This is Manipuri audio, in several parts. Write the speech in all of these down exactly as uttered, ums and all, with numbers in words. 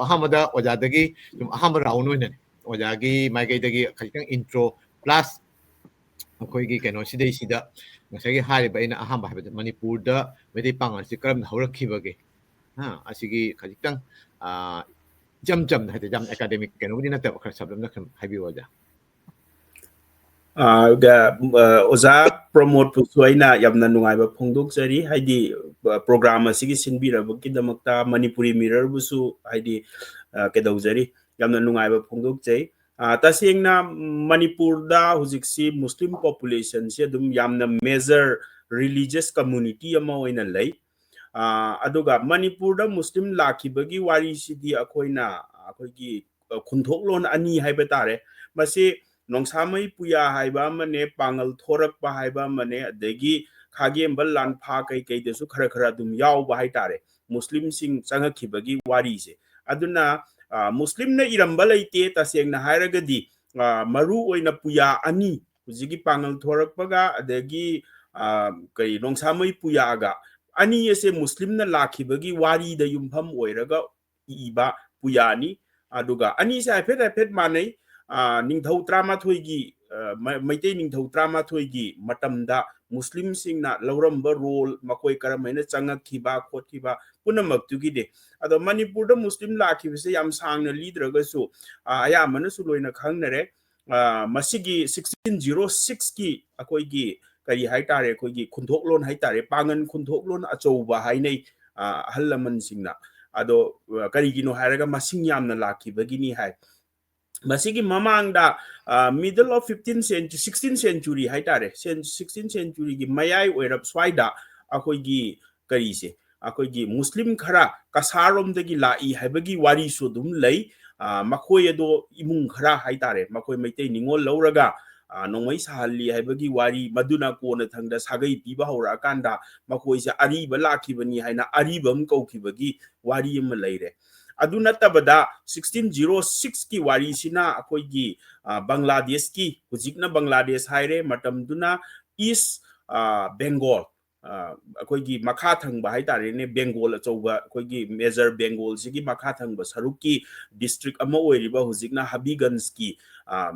ꯑꯍꯥꯟꯕꯗ ꯑꯣꯖꯥꯗꯒꯤ ꯁꯨꯝ ꯑꯍꯥꯟꯕ ꯔꯥꯎꯟ ꯑꯣꯏꯅꯅꯦ, ꯑꯣꯖꯥꯒꯤ ꯃꯥꯏꯀꯩꯗꯒꯤ ꯈꯖꯤꯛꯇꯪ ꯏꯟꯇ꯭ꯔꯣ ꯄ꯭ꯂꯁ ꯑꯩꯈꯣꯏꯒꯤ ꯀꯩꯅꯣꯁꯤꯗꯩꯁꯤꯗ ꯉꯁꯥꯏꯒꯤ ꯍꯥꯏꯔꯤꯕ ꯑꯩꯅ ꯑꯍꯥꯟꯕ ꯍꯥꯏꯕꯗ ꯃꯅꯤꯄꯨꯔꯗ ꯃꯩꯇꯩ ꯄꯥꯉꯜꯁꯤ ꯀꯔꯝꯅ ꯍꯧꯔꯛꯈꯤꯕꯒꯦ, ꯍꯥ, ꯑꯁꯤꯒꯤ ꯈꯖꯤꯛꯇꯪ, ꯑ, ꯏꯆꯝ ꯆꯝꯅ ꯍꯥꯏꯗꯤ ꯌꯥꯝ ꯑꯦꯀꯥꯗꯦꯃꯤꯛ ꯀꯩꯅꯣꯕꯨꯗꯤ ꯅꯠꯇꯕ, ꯈꯔ ꯁꯞꯂꯞꯅ ꯈꯔ ꯍꯥꯏꯕꯤꯌꯨ ꯑꯣꯖꯥ꯫ ꯑ, ꯑ, ꯑꯣꯖꯥ ꯄ꯭ꯔꯃꯣꯗꯄꯨꯁꯨ ꯑꯩꯅ ꯌꯥꯝꯅ ꯅꯨꯡꯉꯥꯏꯕ ꯐꯣꯡꯗꯣꯛꯆꯔꯤ, ꯍꯥꯏꯗꯤ, ꯑ, ꯄ꯭ꯔꯣꯒ꯭ꯔꯥꯝ ꯑꯁꯤꯒꯤ ꯁꯤꯟꯕꯤꯔꯕꯒꯤꯗꯃꯛꯇ ꯃꯅꯤꯄꯨꯔꯤ ꯃꯤꯔꯔꯕꯨꯁꯨ ꯍꯥꯏꯗꯤ, ꯑ, ꯀꯩꯗꯧꯖꯔꯤ, ꯌꯥꯝꯅ ꯅꯨꯡꯉꯥꯏꯕ ꯐꯣꯡꯗꯣꯛꯆꯩ꯫ ꯑ, ꯇꯁꯦꯡꯅ ꯃꯅꯤꯄꯨꯔꯗ ꯍꯧꯖꯤꯛꯁꯤ ꯃꯨꯁꯂꯤꯝ ꯄꯣꯄꯨꯂꯦꯁꯟꯁꯤ ꯑꯗꯨꯝ ꯌꯥꯝꯅ ꯃꯦꯖꯔ ꯔꯤꯂꯤꯖꯤꯌꯁ ꯀꯝꯃꯨꯅꯤꯇꯤ ꯑꯃ ꯑꯣꯏꯅ ꯂꯩ꯫ ꯑ, ꯑꯗꯨꯒ ꯃꯅꯤꯄꯨꯔꯗ ꯃꯨꯁꯂꯤꯝ ꯂꯥꯛꯈꯤꯕꯒꯤ ꯋꯥꯔꯤꯁꯤꯗꯤ ꯑꯩꯈꯣꯏꯅ, ꯑꯩꯈꯣꯏꯒꯤ, ꯑ, ꯈꯨꯟꯊꯣꯛꯂꯣꯟ ꯑꯅꯤ ꯍꯥꯏꯕ ꯇꯥꯔꯦ꯫ ꯃꯁꯤ ꯅꯣꯡꯁꯥꯃꯩ ꯄꯨꯌꯥ ꯍꯥꯏꯕ ꯑꯃꯅꯦ, ꯄꯥꯉꯜ ꯊꯣꯔꯛꯄ ꯍꯥꯏꯕ ꯑꯃꯅꯦ, ꯑꯗꯒꯤ ꯈꯥꯒꯦꯝꯕ ꯂꯥꯟꯐꯥ ꯀꯩꯀꯩꯗꯁꯨ ꯈꯔ ꯈꯔ ꯑꯗꯨꯝ ꯌꯥꯎꯕ ꯍꯥꯏꯇꯥꯔꯦ, ꯃꯨꯁꯂꯤꯝꯁꯤꯡ ꯆꯪꯉꯛꯈꯤꯕꯒꯤ ꯋꯥꯔꯤꯁꯦ꯫ ꯑꯗꯨꯅ, ꯑ, ꯃꯨꯁꯂꯤꯝꯅ ꯏꯔꯝꯕ ꯂꯩꯇꯦ, ꯇꯁꯦꯡꯅ ꯍꯥꯏꯔꯒꯗꯤ, ꯑ, ꯃꯔꯨ ꯑꯣꯏꯅ ꯄꯨꯌꯥ ꯑꯅꯤ, ꯍꯧꯖꯤꯛꯀꯤ ꯄꯥꯉꯜ ꯊꯣꯔꯛꯄꯒ ꯑꯗꯒꯤ, ꯑ, ꯀꯔꯤ, ꯅꯣꯡꯁꯥꯃꯩ ꯄꯨꯌꯥꯒ, ꯑꯅꯤ ꯑꯁꯦ ꯃꯨꯁꯂꯤꯝꯅ ꯂꯥꯛꯈꯤꯕꯒꯤ ꯋꯥꯔꯤꯗ ꯌꯨꯝꯐꯝ ꯑꯣꯏꯔꯒ ꯏꯕ ꯄꯨꯌꯥꯅꯤ꯫ ꯑꯗꯨꯒ ꯑꯅꯤꯁꯦ ꯍꯥꯏꯐꯦꯠ ꯍꯥꯏꯐꯦꯠ ꯃꯥꯟꯅꯩ꯫ ꯑ, ꯅꯤꯡꯊꯧ ꯇꯔꯥꯃꯥꯊꯣꯏꯒꯤ, ꯑ, ꯃ-, ꯃꯩꯇꯩ ꯅꯤꯡꯊꯧ ꯇꯔꯥꯃꯥꯊꯣꯏꯒꯤ ꯃꯇꯝꯗ ꯃꯨꯁꯂꯤꯝꯁꯤꯡꯅ ꯂꯧꯔꯝꯕ ꯔꯣꯜ, ꯃꯈꯣꯏ ꯀꯔꯝꯍꯥꯏꯅ ꯆꯪꯉꯛꯈꯤꯕ ꯈꯣꯠꯈꯤꯕ ꯄꯨꯝꯅꯃꯛꯇꯨꯒꯤꯗꯤ꯫ ꯑꯗꯣ ꯃꯅꯤꯄꯨꯔꯗ ꯃꯨꯁꯂꯤꯝ ꯂꯥꯛꯈꯤꯕꯁꯦ ꯌꯥꯝ ꯁꯥꯡꯅ ꯂꯤꯗ꯭ꯔꯒꯁꯨ, ꯑ, ꯑꯌꯥꯝꯕꯅꯁꯨ ꯂꯣꯏꯅ ꯈꯪꯅꯔꯦ꯫ ꯑ, ꯃꯁꯤꯒꯤ ꯁꯤꯛꯁꯇꯤꯟ ꯖꯤꯔꯣ ꯁꯤꯛꯁꯀꯤ ꯑꯩꯈꯣꯏꯒꯤ ꯀꯔꯤ ꯍꯥꯏꯇꯥꯔꯦ, ꯑꯩꯈꯣꯏꯒꯤ ꯈꯨꯟꯊꯣꯛꯂꯣꯟ ꯍꯥꯏꯇꯥꯔꯦ, ꯄꯥꯉꯟ ꯈꯨꯟꯊꯣꯛꯂꯣꯟ ꯑꯆꯧꯕ ꯍꯥꯏꯅꯩ, ꯑ, ꯑꯍꯜ ꯂꯃꯟꯁꯤꯡꯅ꯫ ꯑꯗꯣ, ꯑ, ꯀꯔꯤꯒꯤꯅꯣ ꯍꯥꯏꯔꯒ ꯃꯁꯤꯡ ꯌꯥꯝꯅ ꯂꯥꯛꯈꯤꯕꯒꯤꯅꯤ ꯍꯥꯏ꯫ ꯃꯁꯤꯒꯤ ꯃꯃꯥꯡꯗ, ꯑ, middle of fifteenth century, sixteenth century ꯍꯥꯏꯇꯥꯔꯦ, ꯁꯤꯛꯁꯇꯤꯟ ꯁꯦꯟꯆꯨꯔꯤꯒꯤ ꯃꯌꯥꯏ ꯑꯣꯏꯔꯞ ꯁ꯭ꯋꯥꯏꯗ ꯑꯩꯈꯣꯏꯒꯤ ꯀꯔꯤꯁꯦ, ꯑꯩꯈꯣꯏꯒꯤ ꯃꯨꯁꯂꯤꯝ ꯈꯔ ꯀꯁꯥꯔꯣꯝꯗꯒꯤ ꯂꯥꯛꯏ ꯍꯥꯏꯕꯒꯤ ꯋꯥꯔꯤꯁꯨ ꯑꯗꯨꯝ ꯂꯩ꯫ ꯑ, ꯃꯈꯣꯏ ꯑꯗꯣ ꯏꯃꯨꯡ ꯈꯔ ꯍꯥꯏꯇꯥꯔꯦ, ꯃꯈꯣꯏ ꯃꯩꯇꯩ ꯅꯤꯉꯣꯜ ꯂꯧꯔꯒ, ꯑ, ꯅꯣꯡꯃꯩ ꯁꯥꯍꯜꯂꯤ ꯍꯥꯏꯕꯒꯤ ꯋꯥꯔꯤ, ꯃꯗꯨꯅ ꯀꯣꯟꯅꯊꯪꯗ ꯁꯥꯒꯩ ꯄꯤꯕ ꯍꯧꯔꯛꯑꯀꯥꯟꯗ ꯃꯈꯣꯏꯁꯦ ꯑꯔꯤꯕ ꯂꯥꯛꯈꯤꯕꯅꯤ ꯍꯥꯏꯅ ꯑꯔꯤꯕꯝ ꯀꯧꯈꯤꯕꯒꯤ ꯋꯥꯔꯤ ꯑꯃ ꯂꯩꯔꯦ꯫ ꯑꯗꯨ ꯅꯠꯇꯕꯗ ꯁꯤꯛꯁꯇꯤꯟ ꯖꯤꯔꯣ ꯁꯤꯛꯁꯀꯤ ꯋꯥꯔꯤꯁꯤꯅ ꯑꯩꯈꯣꯏꯒꯤ, ꯑ, ꯕꯪꯒ꯭ꯂꯥꯗꯦꯁꯀꯤ, ꯍꯧꯖꯤꯛꯅ ꯕꯪꯒ꯭ꯂꯥꯗꯦꯁ ꯍꯥꯏꯔꯦ, ꯃꯇꯝꯗꯨꯅ ꯏꯁ, ꯑ, ꯕꯦꯡꯒꯣꯜ, ꯑ, ꯑꯩꯈꯣꯏꯒꯤ ꯃꯈꯥ ꯊꯪꯕ ꯍꯥꯏꯇꯥꯔꯦꯅꯦ, ꯕꯦꯡꯒꯣꯜ ꯑꯆꯧꯕ, ꯑꯩꯈꯣꯏꯒꯤ ꯃꯦꯖꯔ ꯕꯦꯡꯒꯣꯜꯁꯤꯒꯤ ꯃꯈꯥ ꯊꯪꯕ ꯁꯔꯨꯛꯀꯤ ꯗꯤꯁꯇ꯭ꯔꯤꯛ ꯑꯃ ꯑꯣꯏꯔꯤꯕ ꯍꯧꯖꯤꯛꯅ ꯍꯕꯤꯒꯟꯖꯀꯤ, ꯑ,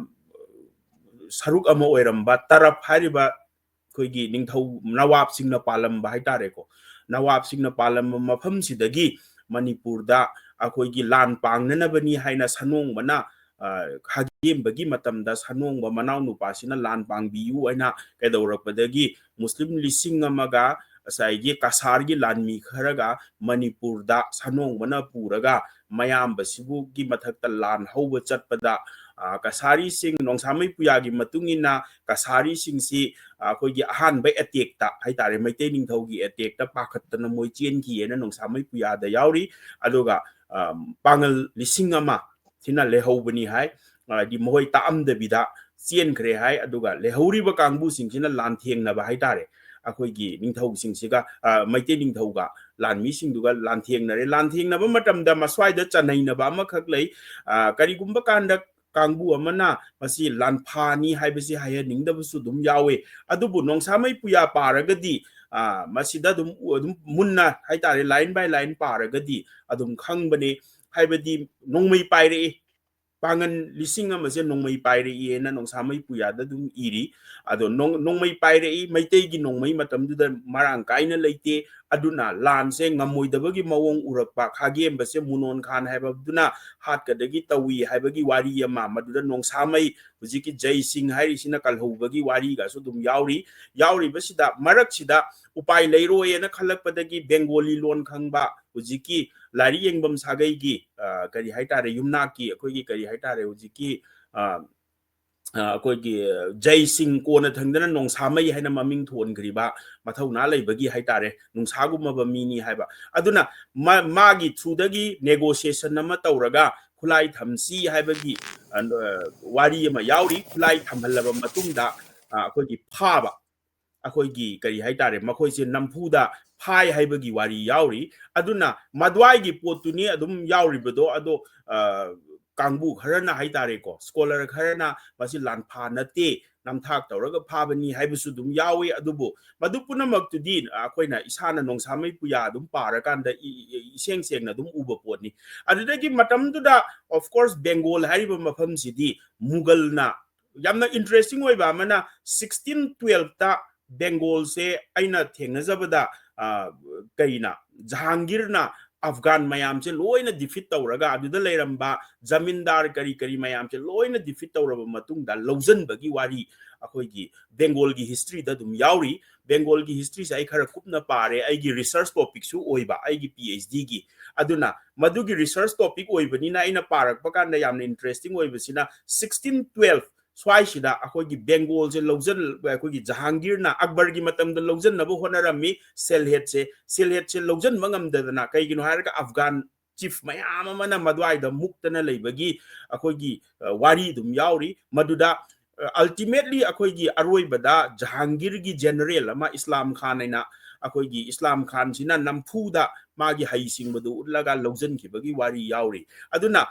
ꯁꯔꯨꯛ ꯑꯃ ꯑꯣꯏꯔꯝꯕ ꯇꯔꯞ ꯍꯥꯏꯔꯤꯕ ꯑꯩꯈꯣꯏꯒꯤ ꯅꯤꯡꯊꯧ ꯅꯋꯥꯕꯁꯤꯡꯅ ꯄꯥꯜꯂꯝꯕ ꯍꯥꯏꯇꯥꯔꯦꯀꯣ, ꯅꯋꯥꯕꯁꯤꯡꯅ ꯄꯥꯜꯂꯝꯕ ꯃꯐꯝꯁꯤꯗꯒꯤ ꯃꯅꯤꯄꯨꯔꯗ ꯑꯩꯈꯣꯏꯒꯤ ꯂꯥꯟ ꯄꯥꯡꯅꯅꯕꯅꯤ ꯍꯥꯏꯅ ꯁꯅꯣꯡꯕꯅ, ꯑ, ꯈꯥꯒꯦꯝꯕꯒꯤ ꯃꯇꯝꯗ ꯁꯅꯣꯡꯕ ꯃꯅꯥꯎ ꯅꯨꯄꯥꯁꯤꯅ ꯂꯥꯟ ꯄꯥꯡꯕꯤꯌꯨ ꯍꯥꯏꯅ ꯀꯩꯗꯧꯔꯛꯄꯗꯒꯤ ꯃꯨꯁꯂꯤꯝ ꯂꯤꯁꯤꯡ ꯑꯃꯒ ꯉꯁꯥꯏꯒꯤ ꯀꯁꯥꯔꯒꯤ ꯂꯥꯟꯃꯤ ꯈꯔꯒ ꯃꯅꯤꯄꯨꯔꯗ ꯁꯅꯣꯡꯕꯅ ꯄꯨꯔꯒ ꯃꯌꯥꯝꯕꯁꯤꯕꯨꯒꯤ ꯃꯊꯛꯇ ꯂꯥꯟ ꯍꯧꯕ ꯆꯠꯄꯗ, ꯑ, ꯀꯁꯥꯔꯤꯁꯤꯡ, ꯅꯣꯡꯁꯥꯃꯩ ꯄꯨꯌꯥꯒꯤ ꯃꯇꯨꯡ ꯏꯟꯅ ꯀꯁꯥꯔꯤꯁꯤꯡꯁꯤ, ꯑ, ꯑꯩꯈꯣꯏꯒꯤ ꯑꯍꯥꯟꯕ ꯑꯦꯇꯦꯛꯇ ꯍꯥꯏꯇꯥꯔꯦ, ꯃꯩꯇꯩ ꯅꯤꯡꯊꯧꯒꯤ ꯑꯦꯇꯦꯛꯇ ꯄꯥꯈꯠꯇꯅ ꯃꯣꯏ ꯆꯦꯟꯈꯤꯑꯅ ꯅꯣꯡꯁꯥꯃꯩ ꯄꯨꯌꯥꯗ ꯌꯥꯎꯔꯤ꯫ ꯑꯗꯨꯒ, ꯑ, ꯄꯥꯡꯒꯜ ꯂꯤꯁꯤꯡ ꯑꯃ ꯁꯤꯅ ꯂꯩꯍꯧꯕꯅꯤ ꯍꯥꯏ꯫ ꯍꯥꯏꯗꯤ ꯃꯈꯣꯏ ꯇꯥꯛꯑꯝꯗꯕꯤꯗ ꯆꯦꯟꯈ꯭ꯔꯦ ꯍꯥꯏ꯫ ꯑꯗꯨꯒ ꯂꯩꯍꯧꯔꯤꯕ ꯀꯥꯡꯕꯨꯁꯤꯡꯁꯤꯅ ꯂꯥꯟꯊꯦꯡꯅꯕ ꯍꯥꯏꯇꯥꯔꯦ, ꯑꯩꯈꯣꯏꯒꯤ ꯅꯤꯡꯊꯧꯁꯤꯡꯁꯤꯒ, ꯑ, ꯃꯩꯇꯩ ꯅꯤꯡꯊꯧꯒ ꯂꯥꯟꯃꯤꯁꯤꯡꯗꯨꯒ ꯂꯥꯟꯊꯦꯡꯅꯔꯦ꯫ ꯂꯥꯟꯊꯦꯡꯅꯕ ꯃꯇꯝꯗ ꯃꯁ꯭ꯋꯥꯏꯗ ꯆꯅꯩꯅꯕ ꯑꯃꯈꯛ ꯂꯩ꯫ ꯑ, ꯀꯔꯤꯒꯨꯝꯕ ꯀꯥꯟꯗ ꯀꯥꯡꯕꯨ ꯑꯃꯅ ꯃꯁꯤ ꯂꯥꯟꯐꯥꯅꯤ ꯍꯥꯏꯕꯁꯤ ꯍꯥꯏꯍꯟꯅꯤꯡꯗꯕꯁꯨ ꯑꯗꯨꯝ ꯌꯥꯎꯋꯦ꯫ ꯑꯗꯨꯕꯨ ꯅꯣꯡꯁꯥꯃꯩ ꯄꯨꯌꯥ ꯄꯥꯔꯒꯗꯤ, ꯑ, ꯃꯁꯤꯗ ꯑꯗꯨꯝ, ꯑꯗꯨꯝ ꯃꯨꯟꯅ ꯍꯥꯏꯇꯥꯔꯦ, line by line ꯄꯥꯔꯒꯗꯤ ꯑꯗꯨꯝ ꯈꯪꯕꯅꯦ꯫ ꯍꯥꯏꯕꯗꯤ ꯅꯣꯡꯃꯩ ꯄꯥꯏꯔꯛꯏ, ꯄꯥꯡꯒꯟ ꯂꯤꯁꯤꯡ ꯑꯃꯁꯦ ꯅꯣꯡꯃꯩ ꯄꯥꯏꯔꯛꯏꯅ ꯅꯣꯡꯁꯥꯃꯩ ꯄꯨꯌꯥꯗ ꯑꯗꯨꯝ ꯏꯔꯤ꯫ ꯑꯗꯣ ꯅꯣꯡ-, ꯅꯣꯡꯃꯩ ꯄꯥꯏꯔꯛꯏ, ꯃꯩꯇꯩꯒꯤ ꯅꯣꯡꯃꯩ ꯃꯇꯝꯗꯨꯗ ꯃꯔꯥꯡ ꯀꯥꯏꯅ ꯂꯩꯇꯦ, ꯑꯗꯨꯅ ꯂꯥꯟꯁꯦ ꯉꯝꯃꯣꯏꯗꯕꯒꯤ ꯃꯑꯣꯡ ꯎꯔꯛꯄ, ꯈꯥꯒꯦꯝꯕꯁꯦ ꯃꯨꯅꯣꯟ ꯈꯥꯟ ꯍꯥꯏꯕꯗꯨꯅ ꯍꯥꯠꯀꯗꯒꯤ ꯇꯧꯏ ꯍꯥꯏꯕꯒꯤ ꯋꯥꯔꯤ ꯑꯃ, ꯃꯗꯨꯗ ꯅꯣꯡꯁꯥꯃꯩ ꯍꯧꯖꯤꯛꯀꯤ ꯖꯩ ꯁꯤꯡ ꯍꯥꯏꯔꯤꯁꯤꯅ ꯀꯜꯍꯧꯕꯒꯤ ꯋꯥꯔꯤꯒꯁꯨ ꯑꯗꯨꯝ ꯌꯥꯎꯔꯤ꯫ ꯌꯥꯎꯔꯤꯕꯁꯤꯗ ꯃꯔꯛꯁꯤꯗ ꯎꯄꯥꯏ ꯂꯩꯔꯣꯏꯅ ꯈꯜꯂꯛꯄꯗꯒꯤ ꯕꯦꯡꯒꯣꯂꯤ ꯂꯣꯟ ꯈꯪꯕ ꯍꯧꯖꯤꯛꯀꯤ ꯂꯥꯏꯔꯤꯛ ꯌꯦꯡꯐꯝ ꯁꯥꯒꯩꯒꯤ, ꯑ, ꯀꯔꯤ ꯍꯥꯏꯇꯥꯔꯦ, ꯌꯨꯝꯅꯥꯛꯀꯤ ꯑꯩꯈꯣꯏꯒꯤ ꯀꯔꯤ ꯍꯥꯏꯇꯥꯔꯦ, ꯍꯧꯖꯤꯛꯀꯤ, ꯑ, ꯑ, ꯑꯩꯈꯣꯏꯒꯤ ꯖꯩ ꯁꯤꯡ, ꯀꯣꯟꯅ ꯊꯪꯗꯅ ꯅꯣꯡꯁꯥꯃꯩ ꯍꯥꯏꯅ ꯃꯃꯤꯡ ꯊꯣꯟꯈ꯭ꯔꯤꯕ ꯃꯊꯧꯅꯥ ꯂꯩꯕꯒꯤ ꯍꯥꯏꯇꯥꯔꯦ, ꯅꯣꯡꯁꯥꯒꯨꯝꯃꯕ ꯃꯤꯅꯤ ꯍꯥꯏꯕ꯫ ꯑꯗꯨꯅ ꯃꯥ-, ꯃꯥꯒꯤ through ꯗꯒꯤ negotiation ꯑꯃ ꯇꯧꯔꯒ ꯈꯨꯠꯂꯥꯏ ꯊꯝꯁꯤ ꯍꯥꯏꯕꯒꯤ, ꯑ, ꯋꯥꯔꯤ ꯑꯃ ꯌꯥꯎꯔꯤ꯫ ꯈꯨꯠꯂꯥꯏ ꯊꯝꯍꯜꯂꯕ ꯃꯇꯨꯡꯗ, ꯑ, ꯑꯩꯈꯣꯏꯒꯤ ꯐꯥꯕ, ꯑꯩꯈꯣꯏꯒꯤ ꯀꯔꯤ ꯍꯥꯏꯇꯥꯔꯦ, ꯃꯈꯣꯏꯁꯦ ꯅꯝꯐꯨꯗ ꯐꯥꯏ ꯍꯥꯏꯕꯒꯤ ꯋꯥꯔꯤ ꯌꯥꯎꯔꯤ꯫ ꯑꯗꯨꯅ ꯃꯗ꯭ꯋꯥꯏꯒꯤ ꯄꯣꯠꯇꯨꯅꯤ ꯑꯗꯨꯝ ꯌꯥꯎꯔꯤꯕꯗꯣ꯫ ꯑꯗꯣ, ꯑ, ꯀꯥꯡꯕꯨ ꯈꯔꯅ ꯍꯥꯏꯇꯥꯔꯦꯀꯣ, ꯁ꯭ꯀꯣꯂꯔ ꯈꯔꯅ ꯃꯁꯤ ꯂꯥꯟꯐꯥ ꯅꯠꯇꯦ, ꯅꯝꯊꯥꯛ ꯇꯧꯔꯒ ꯐꯥꯕꯅꯤ ꯍꯥꯏꯕꯁꯨ ꯑꯗꯨꯝ ꯌꯥꯎꯏ꯫ ꯑꯗꯨꯕꯨ ꯃꯗꯨ ꯄꯨꯝꯅꯃꯛꯇꯨꯗꯤ ꯑꯩꯈꯣꯏꯅ ꯏꯁꯥꯅ ꯅꯣꯡꯁꯥꯃꯩ ꯄꯨꯌꯥ ꯑꯗꯨꯝ ꯄꯥꯔꯀꯥꯟꯗ ꯏ- ꯏ- ꯏꯁꯦꯡ ꯁꯦꯡꯅ ꯑꯗꯨꯝ ꯎꯕ ꯄꯣꯠꯅꯤ꯫ ꯑꯗꯨꯗꯒꯤ ꯃꯇꯝꯗꯨꯗ, of course, ꯕꯦꯡꯒꯣꯜ ꯍꯥꯏꯔꯤꯕ ꯃꯐꯝꯁꯤꯗꯤ ꯃꯨꯒꯜꯅ, ꯌꯥꯝꯅ ꯏꯟꯇꯔꯦꯁꯇꯤꯡ ꯑꯣꯏꯕ ꯑꯃꯅ, ꯁꯤꯛꯁꯇꯤꯟ ꯇꯨꯋꯦꯜꯐꯇ ꯕꯦꯡꯒꯣꯜꯁꯦ ꯑꯩꯅ ꯊꯦꯡꯅꯖꯕꯗ, ꯑ, ꯀꯩꯅ, ꯖꯍꯥꯡꯒꯤꯔꯅ ꯑꯐꯒꯥꯟ ꯃꯌꯥꯝꯁꯦ ꯂꯣꯏꯅ ꯗꯤꯐꯤꯠ ꯇꯧꯔꯒ, ꯑꯗꯨꯗ ꯂꯩꯔꯝꯕ ꯖꯃꯤꯟꯗꯥꯔ ꯀꯔꯤ ꯀꯔꯤ ꯃꯌꯥꯝꯁꯦ ꯂꯣꯏꯅ ꯗꯤꯐꯤꯠ ꯇꯧꯔꯕ ꯃꯇꯨꯡꯗ ꯂꯧꯁꯤꯟꯕꯒꯤ ꯋꯥꯔꯤ ꯑꯩꯈꯣꯏꯒꯤ ꯕꯦꯡꯒꯣꯜꯒꯤ ꯍꯤꯁꯇ꯭ꯔꯤꯗ ꯑꯗꯨꯝ ꯌꯥꯎꯔꯤ꯫ ꯕꯦꯡꯒꯣꯜꯒꯤ ꯍꯤꯁꯇ꯭ꯔꯤꯁꯦ ꯑꯩ ꯈꯔ ꯀꯨꯞꯅ ꯄꯥꯔꯦ, ꯑꯩꯒꯤ ꯔꯤꯁꯔꯁ ꯇꯣꯄꯤꯛꯁꯨ ꯑꯣꯏꯕ, ꯑꯩꯒꯤ ꯄꯤ ꯑꯩꯆ ꯗꯤꯒꯤ꯫ ꯑꯗꯨꯅ ꯃꯗꯨꯒꯤ ꯔꯤꯁꯔꯁ ꯇꯣꯄꯤꯛ ꯑꯣꯏꯕꯅꯤꯅ ꯑꯩꯅ ꯄꯥꯔꯛꯄ ꯀꯥꯟꯗ ꯌꯥꯝꯅ ꯏꯟꯇꯔꯦꯁꯇꯤꯡ ꯑꯣꯏꯕꯁꯤꯅ, ꯁꯤꯛꯁꯇꯤꯟ ꯇꯨꯋꯦꯜꯐ ꯁ꯭ꯋꯥꯏꯁꯤꯗ ꯑꯩꯈꯣꯏꯒꯤ ꯕꯦꯡꯒꯣꯜꯁꯦ ꯂꯧꯖꯟ-, ꯑꯩꯈꯣꯏꯒꯤ ꯖꯍꯥꯡꯒꯤꯔꯅ ꯑꯛꯕꯔꯒꯤ ꯃꯇꯝꯗ ꯂꯧꯖꯟꯅꯕ ꯍꯣꯠꯅꯔꯝꯃꯤ ꯁꯦꯜꯍꯦꯠꯁꯦ꯫ ꯁꯦꯜꯍꯦꯠꯁꯦ ꯂꯧꯖꯟꯕ ꯉꯝꯗꯗꯅ, ꯀꯩꯒꯤꯅꯣ ꯍꯥꯏꯔꯒ ꯑꯐꯒꯥꯟ ꯆꯤꯐ ꯃꯌꯥꯝ ꯑꯃꯅ ꯃꯗꯨꯋꯥꯏꯗ ꯃꯨꯛꯇꯅ ꯂꯩꯕꯒꯤ ꯑꯩꯈꯣꯏꯒꯤ, ꯑ, ꯋꯥꯔꯤ ꯑꯗꯨꯝ ꯌꯥꯎꯔꯤ꯫ ꯃꯗꯨꯗ, ꯑ, ꯑꯜꯇꯤꯃꯦꯠꯂꯤ ꯑꯩꯈꯣꯏꯒꯤ ꯑꯔꯣꯏꯕꯗ ꯖꯍꯥꯡꯒꯤꯔꯒꯤ ꯖꯦꯅꯔꯦꯜ ꯑꯃ ꯏꯁꯂꯥꯝ ꯈꯥꯟ ꯍꯥꯏꯅ, ꯑꯩꯈꯣꯏꯒꯤ ꯏꯁꯂꯥꯝ ꯈꯥꯟꯁꯤꯅ ꯅꯝꯐꯨꯗ ꯃꯥꯒꯤ ꯍꯩꯁꯤꯡꯕꯗꯨ ꯎꯠꯂꯒ ꯂꯧꯁꯤꯟꯈꯤꯕꯒꯤ ꯋꯥꯔꯤ ꯌꯥꯎꯔꯤ꯫ ꯑꯗꯨꯅ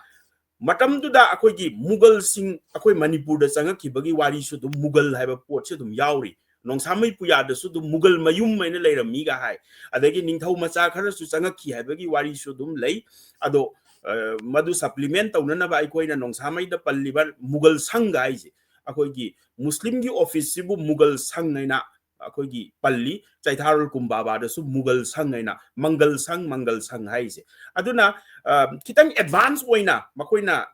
ꯃꯇꯝꯗꯨꯗ ꯑꯩꯈꯣꯏꯒꯤ ꯃꯨꯒꯜꯁꯤꯡ ꯑꯩꯈꯣꯏ ꯃꯅꯤꯄꯨꯔꯗ ꯆꯪꯉꯛꯈꯤꯕꯒꯤ ꯋꯥꯔꯤꯁꯨ ꯑꯗꯨꯝ, ꯃꯨꯒꯜ ꯍꯥꯏꯕ ꯄꯣꯠꯁꯨ ꯑꯗꯨꯝ ꯌꯥꯎꯔꯤ꯫ ꯅꯣꯡꯁꯥꯃꯩ ꯄꯨꯌꯥꯗꯁꯨ ꯑꯗꯨꯝ ꯃꯨꯒꯜ ꯃꯌꯨꯝ ꯍꯥꯏꯅ ꯂꯩꯔꯝꯃꯤꯒ ꯍꯥꯏ꯫ ꯑꯗꯒꯤ ꯅꯤꯡꯊꯧ ꯃꯆꯥ ꯈꯔꯁꯨ ꯆꯪꯉꯛꯈꯤ ꯍꯥꯏꯕꯒꯤ ꯋꯥꯔꯤꯁꯨ ꯑꯗꯨꯝ ꯂꯩ꯫ ꯑꯗꯣ, ꯑ, ꯃꯗꯨ ꯁꯄ꯭ꯂꯤꯃꯦꯟ ꯇꯧꯅꯅꯕ ꯑꯩꯈꯣꯏꯅ ꯅꯣꯡꯁꯥꯃꯩꯗ ꯄꯜꯂꯤꯕ ꯃꯨꯒꯜ ꯁꯪꯒ ꯍꯥꯏꯁꯦ, ꯑꯩꯈꯣꯏꯒꯤ ꯃꯨꯁꯂꯤꯝꯒꯤ ꯑꯣꯐꯤꯁꯁꯤꯕꯨ ꯃꯨꯒꯜ ꯁꯪ ꯍꯥꯏꯅ ꯑꯩꯈꯣꯏꯒꯤ ꯄꯜꯂꯤ꯫ ꯆꯩꯊꯥꯔꯣꯜ ꯀꯨꯝꯕꯥꯕꯥꯗꯁꯨ ꯃꯨꯒꯜ ꯁꯪ ꯍꯥꯏꯅ, ꯃꯪꯒꯜ ꯁꯪ, ꯃꯪꯒꯜ ꯁꯪ ꯍꯥꯏꯁꯦ꯫ ꯑꯗꯨꯅ, ꯑ, ꯈꯤꯇꯪ ꯑꯦꯗꯚꯥꯟꯁ ꯑꯣꯏꯅ ꯃꯈꯣꯏꯅ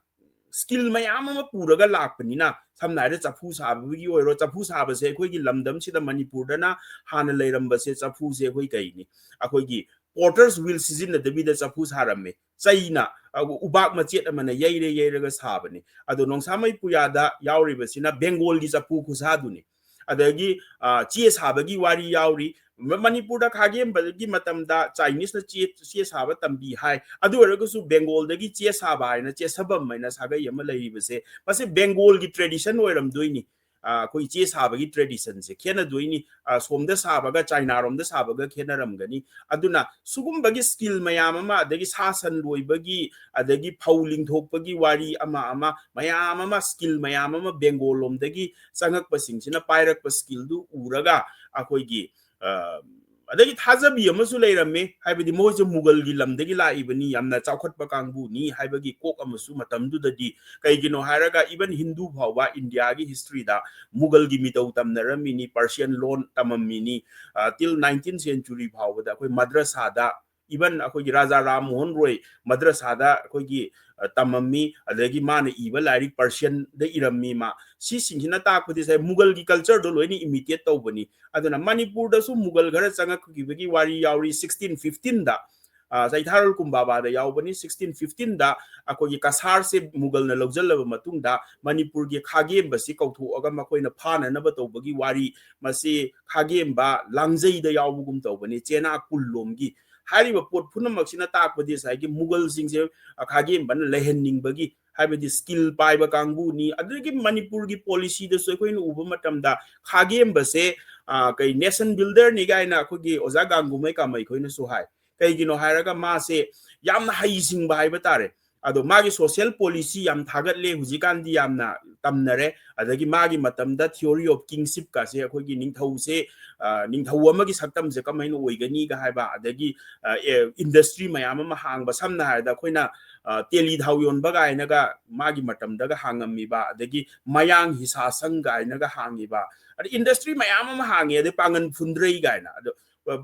ꯁ꯭ꯀꯤꯜ ꯃꯌꯥꯝ ꯑꯃ ꯄꯨꯔꯒ ꯂꯥꯛꯄꯅꯤꯅ, ꯁꯝꯅ ꯍꯥꯏꯔꯕꯗ ꯆꯐꯨ ꯁꯥꯕꯒꯤ ꯑꯣꯏꯔꯣ, ꯆꯐꯨ ꯁꯥꯕꯁꯦ ꯑꯩꯈꯣꯏꯒꯤ ꯂꯝꯗꯝꯁꯤꯗ, ꯃꯅꯤꯄꯨꯔꯗꯅ ꯍꯥꯟꯅ ꯂꯩꯔꯝꯕꯁꯦ, ꯆꯐꯨꯁꯦ ꯑꯩꯈꯣꯏ ꯀꯩꯅꯤ, ꯑꯩꯈꯣꯏꯒꯤ ꯄꯣꯇꯔꯁ ꯋꯤꯜ ꯁꯤꯖꯤꯟꯅꯗꯕꯤꯗ ꯆꯐꯨ ꯁꯥꯔꯝꯃꯦ꯫ ꯆꯩꯅ, ꯑ, ꯎꯕꯥꯛ ꯃꯆꯦꯠ ꯑꯃꯅ ꯌꯩꯔ ꯌꯩꯔꯒ ꯁꯥꯕꯅꯤ꯫ ꯑꯗꯣ ꯅꯣꯡꯁꯥꯃꯩ ꯄꯨꯌꯥꯗ ꯌꯥꯎꯔꯤꯕꯁꯤꯅ ꯕꯦꯡꯒꯣꯜꯒꯤ ꯆꯐꯨ ꯈꯨꯁꯥꯗꯨꯅꯤ꯫ ꯑꯗꯒꯤ, ꯑ, ꯆꯦ ꯁꯥꯕꯒꯤ ꯋꯥꯔꯤ ꯌꯥꯎꯔꯤ꯫ ꯃ-, ꯃꯅꯤꯄꯨꯔꯗ ꯈꯥꯒꯦꯝꯕꯒꯤ ꯃꯇꯝꯗ ꯆꯥꯏꯅꯤꯁꯅ ꯆꯦ, ꯆꯦ ꯁꯥꯕ ꯇꯝꯕꯤ ꯍꯥꯏ꯫ ꯑꯗꯨ ꯑꯣꯏꯔꯒꯁꯨ ꯕꯦꯡꯒꯣꯜꯗꯒꯤ ꯆꯦ ꯁꯥꯕ ꯍꯥꯏꯅ, ꯆꯦꯁꯕꯝ ꯍꯥꯏꯅ ꯁꯥꯒꯩ ꯑꯃ ꯂꯩꯔꯤꯕꯁꯦ, ꯃꯁꯤ ꯕꯦꯡꯒꯣꯜꯒꯤ ꯇ꯭ꯔꯦꯗꯤꯁꯟ ꯑꯣꯏꯔꯝꯗꯣꯏꯅꯤ꯫ ꯑꯩꯈꯣꯏ ꯆꯦ ꯁꯥꯕꯒꯤ ꯇ꯭ꯔꯦꯗꯤꯁꯟꯁꯦ ꯈꯦꯠꯅꯗꯣꯏꯅꯤ꯫ ꯁꯣꯝꯗ ꯁꯥꯕꯒ ꯆꯥꯏꯅꯥꯔꯣꯝꯗ ꯁꯥꯕꯒ ꯈꯦꯠꯅꯔꯝꯒꯅꯤ꯫ ꯑꯗꯨꯅ ꯁꯤꯒꯨꯝꯕꯒꯤ ꯁ꯭ꯀꯤꯜ ꯃꯌꯥꯝ ꯑꯃ, ꯑꯗꯒꯤ ꯁꯥ ꯁꯟ ꯂꯣꯏꯕꯒꯤ, ꯑꯗꯒꯤ ꯐꯧ ꯂꯤꯡꯊꯣꯛꯄꯒꯤ ꯋꯥꯔꯤ ꯑꯃ ꯑꯃ, ꯃꯌꯥꯝ ꯑꯃ, ꯁ꯭ꯀꯤꯜ ꯃꯌꯥꯝ ꯑꯃ ꯕꯦꯡꯒꯣꯜ ꯂꯣꯝꯗꯒꯤ ꯆꯪꯉꯛꯄꯁꯤꯡꯁꯤꯅ ꯄꯥꯏꯔꯛꯄ ꯁ꯭ꯀꯤꯜꯗꯨ ꯎꯔꯒ ꯑꯩꯈꯣꯏꯒꯤ ꯑꯗꯒꯤ ꯊꯥꯖꯕꯤ ꯑꯃꯁꯨ ꯂꯩꯔꯝꯃꯤ꯫ ꯍꯥꯏꯕꯗꯤ ꯃꯣꯏꯁꯦ ꯃꯨꯒꯜꯒꯤ ꯂꯝꯗꯒꯤ ꯂꯥꯛꯏꯕꯅꯤ, ꯌꯥꯝꯅ ꯆꯥꯎꯈꯠꯄ ꯀꯥꯡꯕꯨꯅꯤ ꯍꯥꯏꯕꯒꯤ ꯀꯣꯛ ꯑꯃꯁꯨ ꯃꯇꯝꯗꯨꯗꯗꯤ꯫ ꯀꯩꯒꯤꯅꯣ ꯍꯥꯏꯔꯒ even ꯍꯤꯟꯗꯨ ꯐꯥꯎꯕ ꯏꯟꯗꯤꯌꯥꯒꯤ ꯍꯤꯁꯇ꯭ꯔꯤꯗ ꯃꯨꯒꯜꯒꯤ ꯃꯤꯇꯧ ꯇꯝꯅꯔꯝꯃꯤꯅꯤ, ꯄꯔꯁꯤꯌꯟ ꯂꯣꯟ ꯇꯝꯃꯝꯃꯤꯅꯤ꯫ ꯇꯤꯜ ꯅꯥꯏꯟꯇꯤꯟ ꯁꯦꯟꯆꯨꯔꯤ ꯐꯥꯎꯕꯗ ꯑꯩꯈꯣꯏ ꯃꯗ꯭ꯔꯁꯥꯗ, even ꯑꯩꯈꯣꯏꯒꯤ ꯔꯥꯖꯥ ꯔꯥꯝ ꯃꯣꯍꯟ ꯔꯣꯏ ꯃꯗ꯭ꯔꯁꯥꯗ ꯑꯩꯈꯣꯏꯒꯤ ꯇꯝꯃꯝꯃꯤ꯫ ꯑꯗꯒꯤ ꯃꯥꯅ ꯏꯕ ꯂꯥꯏꯔꯤꯛ ꯄꯔꯁꯤꯌꯟꯗ ꯏꯔꯝꯃꯤ꯫ ꯃꯥ ꯁꯤꯁꯤꯡꯁꯤꯅ ꯇꯥꯛꯄꯗꯤ ꯉꯁꯥꯏ ꯃꯨꯒꯜꯒꯤ ꯀꯜꯆꯔꯗꯣ ꯂꯣꯏꯅ ꯏꯃꯤꯇꯦꯠ ꯇꯧꯕꯅꯤ꯫ ꯑꯗꯨꯅ ꯃꯅꯤꯄꯨꯔꯗꯁꯨ ꯃꯨꯒꯜ ꯈꯔ ꯆꯪꯉꯛꯈꯤꯕꯒꯤ ꯋꯥꯔꯤ ꯌꯥꯎꯔꯤ꯫ ꯁꯤꯛꯁꯇꯤꯟ ꯐꯤꯐꯇꯤꯟꯗ ꯆꯩꯊꯥꯔꯣꯜ ꯀꯨꯝꯕꯥꯕꯥꯗ ꯌꯥꯎꯕꯅꯤ꯫ ꯁꯤꯛꯁꯇꯤꯟ ꯐꯤꯐꯇꯤꯟꯗ ꯑꯩꯈꯣꯏꯒꯤ ꯀꯁꯥꯔꯁꯦ ꯃꯨꯒꯜꯅ ꯂꯧꯁꯤꯜꯂꯕ ꯃꯇꯨꯡꯗ ꯃꯅꯤꯄꯨꯔꯒꯤ ꯈꯥꯒꯦꯝꯕꯁꯤ ꯀꯧꯊꯣꯛꯑꯒ ꯃꯈꯣꯏꯅ ꯐꯥꯅꯅꯕ ꯇꯧꯕꯒꯤ ꯋꯥꯔꯤ, ꯃꯁꯤ ꯈꯥꯒꯦꯝꯕ ꯂꯥꯡꯖꯩꯗ ꯌꯥꯎꯕꯒꯨꯝ ꯇꯧꯕꯅꯤ, ꯆꯦꯅꯥ ꯀꯨꯜꯂꯣꯝꯒꯤ꯫ ꯍꯥꯏꯔꯤꯕ ꯄꯣꯠ ꯄꯨꯝꯅꯃꯛꯁꯤꯅ ꯇꯥꯛꯄꯗꯤ ꯉꯁꯥꯏꯒꯤ ꯃꯨꯒꯜꯁꯤꯡꯁꯦ ꯈꯥꯒꯦꯝꯕꯅ ꯂꯩꯍꯟꯅꯤꯡꯕꯒꯤ, ꯍꯥꯏꯕꯗꯤ ꯁ꯭ꯀꯤꯜ ꯄꯥꯏꯕ ꯀꯥꯡꯕꯨꯅꯤ꯫ ꯑꯗꯨꯗꯒꯤ ꯃꯅꯤꯄꯨꯔꯒꯤ ꯄꯣꯂꯤꯁꯤꯗꯁꯨ ꯑꯩꯈꯣꯏꯅ ꯎꯕ ꯃꯇꯝꯗ ꯈꯥꯒꯦꯝꯕꯁꯦ ꯀꯩ ꯅꯦꯁꯟ ꯕꯤꯜꯗꯔꯅꯤ ꯀꯥꯏꯅ ꯑꯩꯈꯣꯏꯒꯤ ꯑꯣꯖꯥ ꯒꯥꯡꯒꯨꯃꯩ ꯀꯥꯃꯩ ꯈꯣꯏꯅꯁꯨ ꯍꯥꯏ꯫ ꯀꯩꯒꯤꯅꯣ ꯍꯥꯏꯔꯒ ꯃꯥꯁꯦ ꯌꯥꯝꯅ ꯍꯩꯁꯤꯡꯕ ꯍꯥꯏꯕ ꯇꯥꯔꯦ꯫ ꯑꯗꯣ ꯃꯥꯒꯤ ꯁꯣꯁꯤꯌꯦꯜ ꯄꯣꯂꯤꯁꯤ ꯌꯥꯝ ꯊꯥꯒꯠꯂꯦ, ꯍꯧꯖꯤꯛꯀꯥꯟꯗꯤ ꯌꯥꯝꯅ ꯇꯝꯅꯔꯦ꯫ ꯑꯗꯒꯤ ꯃꯥꯒꯤ ꯃꯇꯝꯗ theory of kingship ꯀꯥꯁꯦ, ꯑꯩꯈꯣꯏꯒꯤ ꯅꯤꯡꯊꯧꯁꯦ, ꯅꯤꯡꯊꯧ ꯑꯃꯒꯤ ꯁꯛꯇꯝꯁꯦ ꯀꯃꯥꯏꯅ ꯑꯣꯏꯒꯅꯤꯒ ꯍꯥꯏꯕ, ꯑꯗꯒꯤ ꯏꯟꯗꯁꯇ꯭ꯔꯤ ꯃꯌꯥꯝ ꯑꯃ ꯍꯥꯡꯕ, ꯁꯝꯅ ꯍꯥꯏꯔꯕꯗ ꯑꯩꯈꯣꯏꯅ ꯇꯦꯂꯤ ꯊꯥꯎ ꯌꯣꯟꯕ ꯀꯥꯏꯅꯒ ꯃꯥꯒꯤ ꯃꯇꯝꯗꯒ ꯍꯥꯡꯉꯝꯃꯤꯕ, ꯑꯗꯒꯤ ꯃꯌꯥꯡ ꯍꯤꯁꯥꯁꯪ ꯀꯥꯏꯅꯒ ꯍꯥꯡꯉꯤꯕ, ꯑꯗꯩ ꯏꯟꯗꯁꯇ꯭ꯔꯤ ꯃꯌꯥꯝ ꯑꯃ ꯍꯥꯡꯉꯤ, ꯑꯗꯩ ꯄꯥꯡꯒꯟ ꯐꯨꯟꯗ꯭ꯔꯩ ꯀꯥꯏꯅ꯫ ꯑꯗꯣ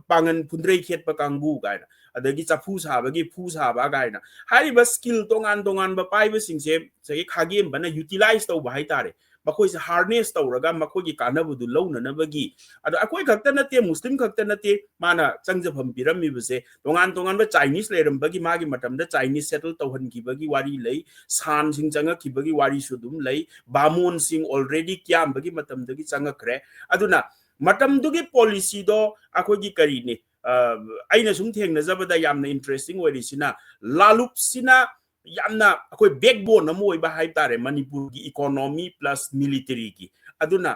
ꯄꯥꯡꯒꯟ ꯐꯨꯟꯗ꯭ꯔꯩ ꯈꯦꯠꯄ ꯀꯥꯡꯕꯨ ꯀꯥꯏꯅ, ꯑꯗꯒꯤ ꯆꯐꯨ ꯁꯥꯕꯒꯤ ꯐꯨ ꯁꯥꯕ ꯀꯥꯏꯅ ꯍꯥꯏꯔꯤꯕ ꯁ꯭ꯀꯤꯜ ꯇꯣꯉꯥꯟ ꯇꯣꯉꯥꯟꯕ ꯄꯥꯏꯕꯁꯤꯡꯁꯦ ꯉꯁꯥꯏꯒꯤ ꯈꯥꯒꯦꯝꯕꯅ ꯌꯨꯇꯤꯂꯥꯏꯁ ꯇꯧꯕ ꯍꯥꯏꯇꯥꯔꯦ꯫ ꯃꯈꯣꯏꯁꯦ ꯍꯥꯔꯅꯦꯁ ꯇꯧꯔꯒ ꯃꯈꯣꯏꯒꯤ ꯀꯥꯟꯅꯕꯗꯨ ꯂꯧꯅꯅꯕꯒꯤ꯫ ꯑꯗꯣ ꯑꯩꯈꯣꯏ ꯈꯛꯇ ꯅꯠꯇꯦ, ꯃꯨꯁꯂꯤꯝ ꯈꯛꯇ ꯅꯠꯇꯦ ꯃꯥꯅ ꯆꯪꯖꯐꯝ ꯄꯤꯔꯝꯃꯤꯕꯁꯦ꯫ ꯇꯣꯉꯥꯟ ꯇꯣꯉꯥꯟꯕ ꯆꯥꯏꯅꯤꯁ ꯂꯩꯔꯝꯕꯒꯤ ꯃꯥꯒꯤ ꯃꯇꯝꯗ ꯆꯥꯏꯅꯤꯁ ꯁꯦꯇꯜ ꯇꯧꯍꯟꯈꯤꯕꯒꯤ ꯋꯥꯔꯤ ꯂꯩ, ꯁꯥꯟꯁꯤꯡ ꯆꯪꯉꯛꯈꯤꯕꯒꯤ ꯋꯥꯔꯤꯁꯨ ꯑꯗꯨꯝ ꯂꯩ, ꯕꯥꯃꯣꯟꯁꯤꯡ already ꯀꯤꯌꯥꯝꯕꯒꯤ ꯃꯇꯝꯗꯒꯤ ꯆꯪꯉꯛꯈ꯭ꯔꯦ꯫ ꯑꯗꯨꯅ ꯃꯇꯝꯗꯨꯒꯤ ꯄꯣꯂꯤꯁꯤꯗꯣ ꯑꯩꯈꯣꯏꯒꯤ ꯀꯔꯤꯅꯤ, ꯑꯩꯅ ꯁꯨꯝ ꯊꯦꯡꯅꯖꯕꯗ ꯌꯥꯝꯅ ꯏꯟꯇꯔꯦꯁꯇꯤꯡ ꯑꯣꯏꯔꯤꯁꯤꯅ, ꯂꯥꯂꯨꯞꯁꯤꯅ ꯌꯥꯝꯅ ꯑꯩꯈꯣꯏ ꯕꯦꯛꯕꯣꯟ ꯑꯃ ꯑꯣꯏꯕ ꯍꯥꯏꯇꯥꯔꯦ ꯃꯅꯤꯄꯨꯔꯒꯤ ꯏꯀꯣꯅꯣꯃꯤ ꯄ꯭ꯂꯁ ꯃꯤꯂꯤꯇꯔꯤꯒꯤ꯫ ꯑꯗꯨꯅ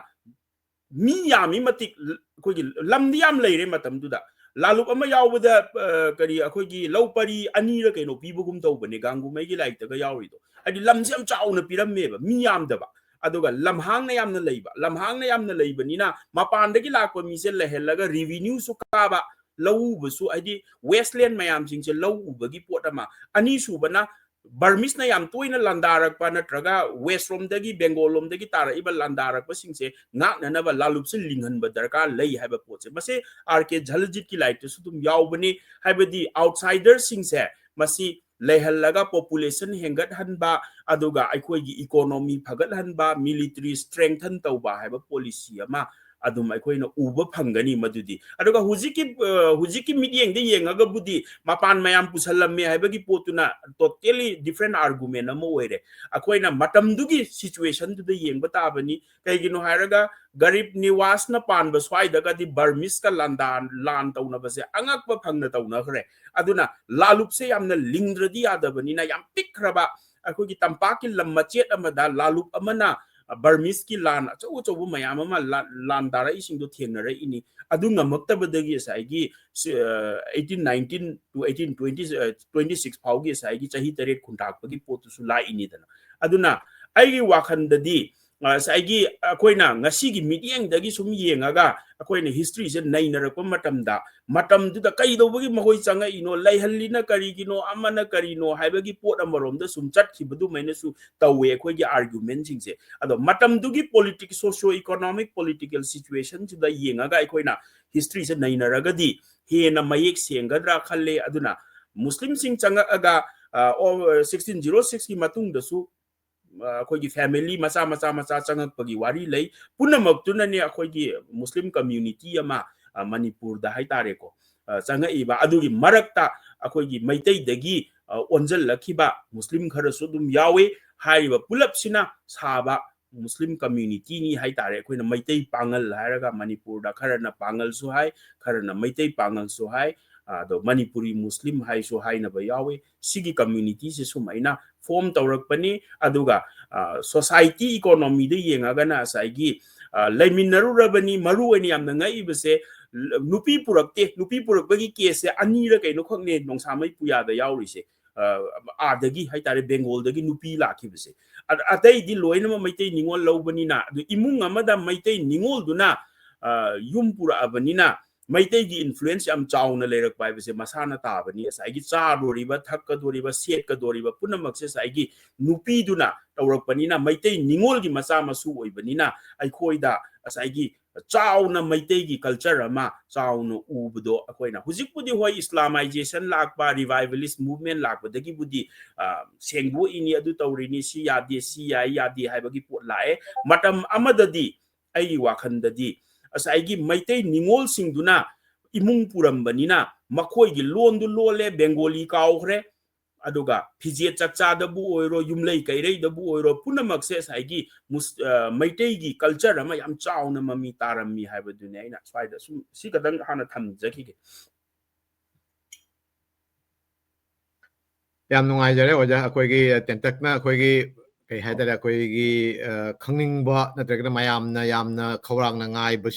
ꯃꯤ ꯌꯥꯝꯃꯤ ꯃꯇꯤꯛ ꯑꯩꯈꯣꯏꯒꯤ ꯂꯝꯗꯤ ꯌꯥꯝ ꯂꯩꯔꯦ ꯃꯇꯝꯗꯨꯗ꯫ ꯂꯥꯂꯨꯞ ꯑꯃ ꯌꯥꯎꯕꯗ, ꯑ, ꯀꯔꯤ, ꯑꯩꯈꯣꯏꯒꯤ ꯂꯧ ꯄꯔꯤ ꯑꯅꯤꯔ ꯀꯩꯅꯣ ꯄꯤꯕꯒꯨꯝ ꯇꯧꯕꯅꯦ ꯒꯥꯡꯒꯨꯃꯩꯒꯤ ꯂꯥꯏꯔꯤꯛꯇꯒ ꯌꯥꯎꯔꯤꯗꯣ꯫ ꯍꯥꯏꯗꯤ ꯂꯝꯁꯦ ꯌꯥꯝ ꯆꯥꯎꯅ ꯄꯤꯔꯝꯃꯦꯕ, ꯃꯤ ꯌꯥꯝꯗꯕ꯫ ꯑꯗꯨꯒ ꯂꯝꯍꯥꯡꯅ ꯌꯥꯝꯅ ꯂꯩꯕ, ꯂꯝꯍꯥꯡꯅ ꯌꯥꯝꯅ ꯂꯩꯕꯅꯤꯅ ꯃꯄꯥꯟꯗꯒꯤ ꯂꯥꯛꯄ ꯃꯤꯁꯦ ꯂꯩꯍꯜꯂꯒ revenue ꯁꯨ ꯀꯥꯕ, ꯂꯧ ꯎꯕꯁꯨ, ꯍꯥꯏꯗꯤ wasteland ꯃꯌꯥꯝꯁꯤꯡꯁꯦ ꯂꯧ ꯎꯕꯒꯤ ꯄꯣꯠ ꯑꯃ꯫ ꯑꯅꯤꯁꯨꯕꯅ Burmese ꯅ ꯌꯥꯝ ꯇꯣꯏꯅ ꯂꯥꯟꯗꯥꯔꯛꯄ ꯅꯠꯇ꯭ꯔꯒ West ꯔꯣꯝꯗꯒꯤ, Bengal ꯂꯣꯝꯗꯒꯤ ꯇꯥꯔꯛꯏꯕ ꯂꯥꯟꯗꯥꯔꯛꯄꯁꯤꯡꯁꯦ ꯉꯥꯛꯅꯅꯕ ꯂꯥꯂꯨꯞꯁꯦ ꯂꯤꯡꯍꯟꯕ ꯗꯔꯀꯥꯔ ꯂꯩ ꯍꯥꯏꯕ ꯄꯣꯠꯁꯦ, ꯃꯁꯤ ꯑꯥꯔ ꯀꯦ ꯖꯂꯖꯤꯠꯀꯤ ꯂꯥꯏꯔꯤꯛꯇꯁꯨ ꯑꯗꯨꯝ ꯌꯥꯎꯕꯅꯤ꯫ ꯍꯥꯏꯕꯗꯤ outsider ꯁꯤꯡꯁꯦ ꯃꯁꯤ ꯂꯩꯍꯜꯂꯒ population ꯍꯦꯟꯒꯠꯍꯟꯕ, ꯑꯗꯨꯒ ꯑꯩꯈꯣꯏꯒꯤ economy ꯐꯒꯠꯍꯟꯕ, military strengthen ꯇꯧꯕ ꯍꯥꯏꯕ policy ꯑꯃ ꯑꯗꯨꯝ ꯑꯩꯈꯣꯏꯅ ꯎꯕ ꯐꯪꯒꯅꯤ ꯃꯗꯨꯗꯤ꯫ ꯑꯗꯨꯒ ꯍꯧꯖꯤꯛꯀꯤ, ꯑ, ꯍꯧꯖꯤꯛꯀꯤ ꯃꯤꯠꯌꯦꯡꯗ ꯌꯦꯡꯉꯒꯕꯨꯗꯤ ꯃꯄꯥꯟ ꯃꯌꯥꯝ ꯄꯨꯁꯜꯂꯝꯃꯦ ꯍꯥꯏꯕꯒꯤ ꯄꯣꯠꯇꯨꯅ totally different argument ꯑꯃ ꯑꯣꯏꯔꯦ꯫ ꯑꯩꯈꯣꯏꯅ ꯃꯇꯝꯗꯨꯒꯤ situation ꯗꯨꯗ ꯌꯦꯡꯕ ꯇꯥꯕꯅꯤ꯫ ꯀꯩꯒꯤꯅꯣ ꯍꯥꯏꯔꯒ ꯒꯔꯤꯕ ꯅꯤꯋꯥꯖꯅ ꯄꯥꯟꯕ ꯁ꯭ꯋꯥꯏꯗꯒꯗꯤ Burmese ꯀ ꯂꯥꯟꯗꯥ-, ꯂꯥꯟ ꯇꯧꯅꯕꯁꯦ ꯑꯉꯛꯄ ꯐꯪꯅ ꯇꯧꯅꯈ꯭ꯔꯦ꯫ ꯑꯗꯨꯅ ꯂꯥꯂꯨꯞꯁꯦ ꯌꯥꯝꯅ ꯂꯤꯡꯗ꯭ꯔꯗꯤ ꯌꯥꯗꯕꯅꯤꯅ ꯌꯥꯝ ꯄꯤꯛꯈ꯭ꯔꯕ ꯑꯩꯈꯣꯏꯒꯤ ꯇꯝꯄꯥꯛꯀꯤ ꯂꯝ ꯃꯆꯦꯠ ꯑꯃꯗ ꯂꯥꯂꯨꯞ ꯑꯃꯅ Burmese ꯀꯤ ꯂꯥꯟ ꯑꯆꯧ ꯑꯆꯧꯕ ꯃꯌꯥꯝ ꯑꯃ ꯂꯥ-, ꯂꯥꯟ ꯗꯥꯔꯛꯏꯁꯤꯡꯗꯣ ꯊꯦꯡꯅꯔꯛꯏꯅꯤ꯫ ꯑꯗꯨ ꯉꯝꯃꯛꯇꯕꯗꯒꯤ ꯉꯁꯥꯏꯒꯤ, ꯑ, eighteen nineteen to eighteen twenty, ꯑ, twenty six ꯐꯥꯎꯒꯤ ꯉꯁꯥꯏꯒꯤ ꯆꯍꯤ ꯇꯔꯦꯠ ꯈꯨꯟꯇꯥꯛꯄꯒꯤ ꯄꯣꯠꯇꯨꯁꯨ ꯂꯥꯛꯏꯅꯤꯗꯅ꯫ ꯑꯗꯨꯅ ꯑꯩꯒꯤ ꯋꯥꯈꯜꯗꯗꯤ, ꯑ, ꯉꯁꯥꯏꯒꯤ ꯑꯩꯈꯣꯏꯅ ꯉꯁꯤꯒꯤ ꯃꯤꯠꯌꯦꯡꯗꯒꯤ ꯁꯨꯝ ꯌꯦꯡꯉꯒ ꯑꯩꯈꯣꯏꯅ history ꯁꯦ ꯅꯩꯅꯔꯛꯄ ꯃꯇꯝꯗ, ꯃꯇꯝꯗꯨꯗ ꯀꯩꯗꯧꯕꯒꯤ ꯃꯈꯣꯏ ꯆꯪꯉꯛꯏꯅꯣ, ꯂꯩꯍꯜꯂꯤꯅ ꯀꯔꯤꯒꯤꯅꯣ, ꯑꯃꯅ ꯀꯔꯤꯅꯣ ꯍꯥꯏꯕꯒꯤ ꯄꯣꯠ ꯑꯃꯔꯣꯝꯗ ꯁꯨꯝ ꯆꯠꯈꯤꯕꯗꯨꯃꯥꯏꯅꯁꯨ ꯇꯧꯋꯦ ꯑꯩꯈꯣꯏꯒꯤ argument ꯁꯤꯡꯁꯦ꯫ ꯑꯗꯣ ꯃꯇꯝꯗꯨꯒꯤ politic-, socio economic political situation ꯁꯤꯗ ꯌꯦꯡꯉꯒ ꯑꯩꯈꯣꯏꯅ history ꯁꯦ ꯅꯩꯅꯔꯒꯗꯤ ꯍꯦꯟꯅ ꯃꯌꯦꯛ ꯁꯦꯡꯒꯗ꯭ꯔꯥ ꯈꯜꯂꯦ꯫ ꯑꯗꯨꯅ ꯃꯨꯁꯂꯤꯝꯁꯤꯡ ꯆꯪꯉꯛꯑꯒ, ꯑ, ꯑꯣ, sixteen zero six ꯀꯤ ꯃꯇꯨꯡꯗꯁꯨ, ꯑ, ꯑꯩꯈꯣꯏꯒꯤ family ꯃꯆꯥ ꯃꯆꯥ ꯃꯆꯥ ꯆꯪꯉꯛꯄꯒꯤ ꯋꯥꯔꯤ ꯂꯩ꯫ ꯄꯨꯝꯅꯃꯛꯇꯨꯅꯅꯦ ꯑꯩꯈꯣꯏꯒꯤ ꯃꯨꯁꯂꯤꯝ community ꯑꯃ, ꯑ, ꯃꯅꯤꯄꯨꯔꯗ ꯍꯥꯏꯇꯥꯔꯦꯀꯣ, ꯑ, ꯆꯪꯉꯛꯏꯕ꯫ ꯑꯗꯨꯒꯤ ꯃꯔꯛꯇ ꯑꯩꯈꯣꯏꯒꯤ ꯃꯩꯇꯩꯗꯒꯤ, ꯑ, ꯑꯣꯟꯁꯤꯜꯂꯛꯈꯤꯕ ꯃꯨꯁꯂꯤꯝ ꯈꯔꯁꯨ ꯑꯗꯨꯝ ꯌꯥꯎꯏ꯫ ꯍꯥꯏꯔꯤꯕ ꯄꯨꯂꯞꯁꯤꯅ ꯁꯥꯕ ꯃꯨꯁꯂꯤꯝ community ꯅꯤ ꯍꯥꯏꯇꯥꯔꯦ꯫ ꯑꯩꯈꯣꯏꯅ ꯃꯩꯇꯩ ꯄꯥꯉꯜ ꯍꯥꯏꯔꯒ ꯃꯅꯤꯄꯨꯔꯗ ꯈꯔꯅ ꯄꯥꯉꯜꯁꯨ ꯍꯥꯏ, ꯈꯔꯅ ꯃꯩꯇꯩ ꯄꯥꯉꯜꯁꯨ ꯍꯥꯏ, ꯑꯗꯣ ꯃꯅꯤꯄꯨꯔꯤ ꯃꯨꯁꯂꯤꯝ ꯍꯥꯏꯁꯨ ꯍꯥꯏꯅꯕ ꯌꯥꯎꯏ꯫ ꯁꯤꯒꯤ communityꯁꯦ ꯁꯨꯃꯥꯏꯅ form ꯇꯧꯔꯛꯄꯅꯤ꯫ ꯑꯗꯨꯒ society economyꯗ ꯌꯦꯡꯉꯒꯅ ꯉꯁꯥꯏꯒꯤ ꯂꯩꯃꯤꯟꯅꯔꯨꯔꯕꯅꯤ꯫ ꯃꯔꯨ ꯑꯣꯏꯅ ꯌꯥꯝꯅ ꯉꯛꯏꯕꯁꯦ, ꯅꯨꯄꯤ ꯄꯨꯔꯛꯇꯦ, ꯅꯨꯄꯤ ꯄꯨꯔꯛꯄꯒꯤ caseꯁꯦ ꯑꯅꯤꯔ ꯀꯩꯅꯣ ꯈꯛꯅꯦ ꯅꯣꯡꯁꯥꯃꯩ ꯄꯨꯌꯥꯗ ꯌꯥꯎꯔꯤꯁꯦ꯫ ꯑꯥꯗꯒꯤ ꯍꯥꯏꯇꯥꯔꯦ, ꯕꯦꯡꯒꯣꯜꯗꯒꯤ ꯅꯨꯄꯤ ꯂꯥꯛꯈꯤꯕꯁꯦ꯫ ꯑꯇꯩꯗꯤ ꯂꯣꯏꯅꯃꯛ ꯃꯩꯇꯩ ꯅꯤꯉꯣꯜ ꯂꯧꯕꯅꯤꯅ, ꯑꯗꯨ ꯏꯃꯨꯡ ꯑꯃꯗ ꯃꯩꯇꯩ ꯅꯤꯉꯣꯜꯗꯨꯅ ꯌꯨꯝ ꯄꯨꯔꯛꯑꯕꯅꯤꯅ, ꯃꯩꯇꯩꯒꯤ influence ꯌꯥꯝ ꯆꯥꯎꯅ ꯂꯩꯔꯛꯄ ꯍꯥꯏꯕꯁꯦ ꯃꯁꯥꯅ ꯇꯥꯕꯅꯤ꯫ ꯉꯁꯥꯏꯒꯤ ꯆꯥꯗꯣꯔꯤꯕ, ꯊꯛꯀꯗꯣꯔꯤꯕ, ꯁꯦꯠꯀꯗꯣꯔꯤꯕ ꯄꯨꯝꯅꯃꯛꯁꯦ ꯉꯁꯥꯏꯒꯤ ꯅꯨꯄꯤꯗꯨꯅ ꯇꯧꯔꯛꯄꯅꯤꯅ, ꯃꯩꯇꯩ ꯅꯤꯉꯣꯜꯒꯤ ꯃꯆꯥ ꯃꯁꯨ ꯑꯣꯏꯕꯅꯤꯅ, ꯑꯩꯈꯣꯏꯗ ꯉꯁꯥꯏꯒꯤ ꯆꯥꯎꯅ ꯃꯩꯇꯩꯒꯤ culture ꯑꯃ ꯆꯥꯎꯅ ꯎꯕꯗꯣ ꯑꯩꯈꯣꯏꯅ ꯍꯧꯖꯤꯛꯄꯨꯗꯤ, ꯍꯣꯏ, Islamization ꯂꯥꯛꯄ, revivalist movement ꯂꯥꯛꯄꯗꯒꯤꯕꯨꯗꯤ ꯁꯦꯡꯗꯣꯛꯏꯅꯤ, ꯑꯗꯨ ꯇꯧꯔꯤꯅꯤ, ꯁꯤ ꯌꯥꯗꯦ, ꯁꯤ ꯌꯥꯏ, ꯌꯥꯗꯦ ꯍꯥꯏꯕꯒꯤ ꯄꯣꯠ ꯂꯥꯛꯑꯦ꯫ ꯃꯇꯝ ꯑꯃꯗꯗꯤ ꯑꯩꯒꯤ ꯋꯥꯈꯜꯗꯗꯤ ꯉꯁꯥꯏꯒꯤ ꯃꯩꯇꯩ ꯅꯤꯉꯣꯜꯁꯤꯡꯗꯨꯅ ꯏꯃꯨꯡ ꯄꯨꯔꯝꯕꯅꯤꯅ ꯃꯈꯣꯏꯒꯤ ꯂꯣꯟꯗꯨ ꯂꯣꯜꯂꯦ, ꯕꯦꯡꯒꯣꯂꯤ ꯀꯥꯎꯈ꯭ꯔꯦ꯫ ꯑꯗꯨꯒ ꯐꯤꯖꯦꯠ ꯆꯥꯛꯆꯥꯗꯕꯨ ꯑꯣꯏꯔꯣ, ꯌꯨꯝꯂꯩ ꯀꯩꯔꯩꯗꯕꯨ ꯑꯣꯏꯔꯣ, ꯄꯨꯝꯅꯃꯛꯁꯦ ꯉꯁꯥꯏꯒꯤ ꯃꯩꯇꯩꯒꯤ culture ꯑꯃ ꯌꯥꯝ ꯆꯥꯎꯅ ꯃꯃꯤ ꯇꯥꯔꯝꯃꯤ ꯍꯥꯏꯕꯗꯨꯅꯤ꯫ ꯑꯩꯅ ꯁ꯭ꯋꯥꯏꯗ ꯁꯨꯝ ꯁꯤ ꯈꯛꯇꯪ ꯍꯥꯟꯅ ꯊꯝꯖꯈꯤꯒꯦ꯫ ꯌꯥꯝ ꯅꯨꯡꯉꯥꯏꯖꯔꯦ ꯑꯣꯖꯥ꯫ ꯑꯩꯈꯣꯏꯒꯤ ꯇꯦꯟꯇꯛꯅ ꯑꯩꯈꯣꯏꯒꯤ ꯀꯩ ꯍꯥꯏꯇꯥꯔꯦ, ꯑꯩꯈꯣꯏꯒꯤ ꯈꯪꯅꯤꯡꯕ ꯅꯠꯇ꯭ꯔꯒꯅ ꯃꯌꯥꯝꯅ ꯌꯥꯝꯅ ꯈꯧꯔꯥꯡꯅ ꯉꯥꯏꯕꯁꯤꯡ